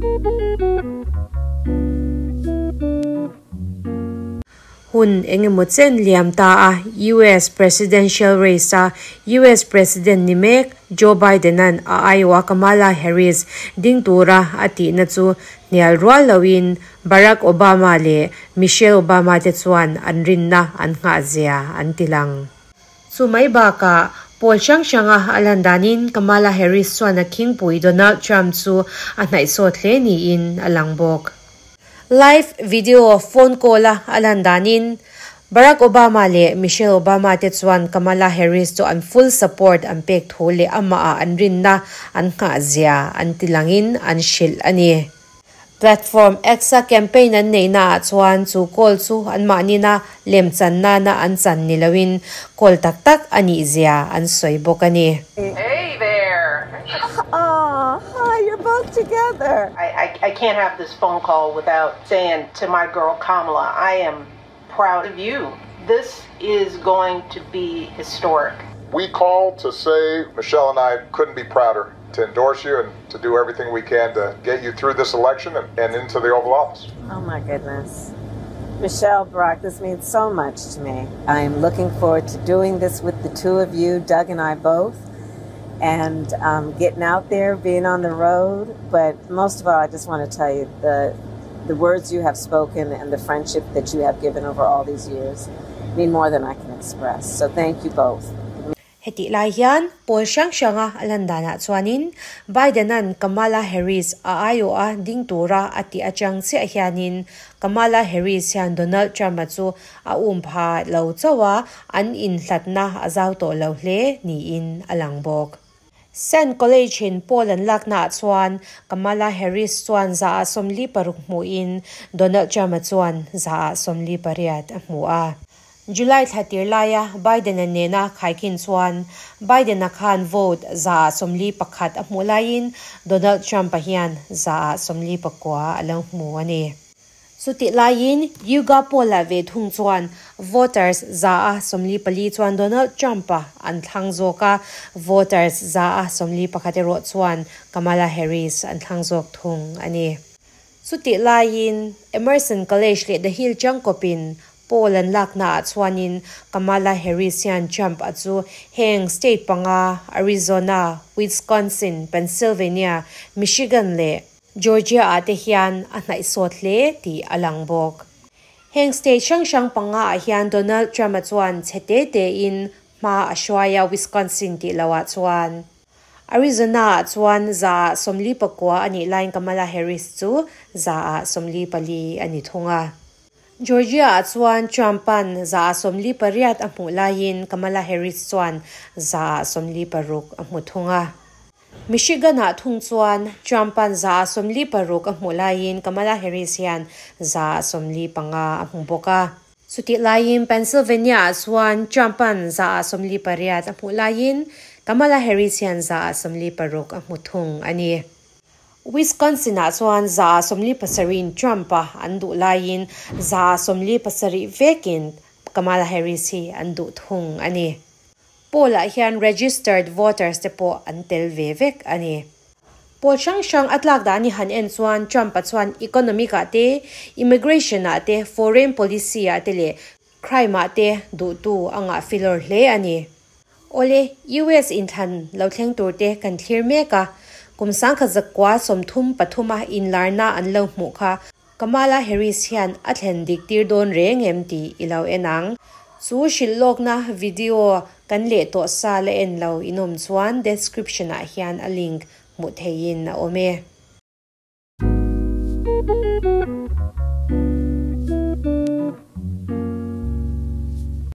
Hun engemaw chen liam ta a US Presidential Race a US President ni mek Joe Biden-a'n a aiawha Kamala Harris ding tura a tihna chu hnial rual loin Barack Obama leh Michelle Obama te chuan an rinna an nghah zia an ti lang. Chu mai bakah pawl hrang hranga a lan danin Kamala Harris chuan a khingpui Donald Trump chu a hnaih sawt hle niin a lang bawk. Live video phone call a a lan danin Barack Obama leh Michelle Obama te chuan Kamala Harris chu an full support an pek thu leh amah ah an rinna an nghah zia an ti langin an hrilh a ni. Platform X a campaign an neihna ah chuan chu call chu anmahnina lem chan nana an chan ni loin call tak tak a nih zia an sawi bawk a ni. Hey there! Aw, hi, you're both together. I, I, I can't have this phone call without saying to my girl Kamala, I am proud of you. This is going to be historic. We called to say Michelle and I couldn't be prouder to endorse you and to do everything we can to get you through this election and, and into the Oval Office. Oh my goodness. Michelle Barack, this means so much to me. I am looking forward to doing this with the two of you, Doug and I both, and um, getting out there, being on the road. But most of all, I just want to tell you the the words you have spoken and the friendship that you have given over all these years mean more than I can express. So thank you both. Hetih lai hian pawl hrang hranga a lan danah chuanin Biden-a'n Kamala Harris a aiawha ding tura a tih atang chiah hianin Kamala Harris hian Donald Trump-a chu a um pha lo chauh a, an inhlatna a zau tawh lo hle niin a lang bawk. Sand College-in poll an laknaah chuan Kamala Harris chuan 146 hmuhin Donald Trump-a chuan 148 a hmu a. July thla tir laia Biden-a nena khaikhin chuan Biden-a khan vote 141 a hmuh laiin Donald Trump-a hian 149 a lo hmu a ni. Chutih laiin YouGov poll-ah ve thung chuan voters 144 chuan Donald Trump-a an thlang zawk a, voters 111 erawh chuan Kamala Harris an thlang zawk thung a ni. Chutih laiin Emerson College leh The Hill changkawpin poll an laknaah chuanin Kamala Harris hian Trump a chu heng state panga Arizona, Wisconsin, Pennsylvania, Michigan leh Georgia ah te hian a hnaih sawt hle tih a lang bawk. Heng state hrang hrang panga ah hian Donald Trump a chuan chhe te te in hma a hruai a Wisconsin tih loah chuan. Arizona ah chuan 149 a nih laiin Kamala Harris chu 144 a ni thung a. Georgia ah chuan Trump-a'n 148 a hmuh laiin Kamala Harris chuan 146 a hmu thung a. Michigan ah thung chuan Trump-a'n 146 a hmuh laiin Kamala Harris hian 145 a hmu bawk a. Chutih laiin Pennsylvania ah chuan Trump-a'n 148 a hmuh laiin Kamala Harris hian 146 a hmu thung a ni. Wisconsin ah chuan 170 in Trump-a an duh laiin 170 vekin Kamala Harris hi an duh thung a ni. Poll ah hian registered voters te pawh an tel ve vek a ni. Poll hrang hrang a tlak dan i han en chuan Trump-a chuan economic ah te, immigration ah te, foreign policy ah te leh crime ah te duhtu a ngah filawr hle a ni. Awle, US inthlan lo thleng tur te kan thlir mek a, kum 1933 a inlarna an lo hmuh kha Kamala Harris hian a thlen dik tir dawn reng em tih i lo en ang. Chu hrilh lawkna video kan leh tawh sa la en lo in awm chuan description ah hian a link hmuh theihin a awm e.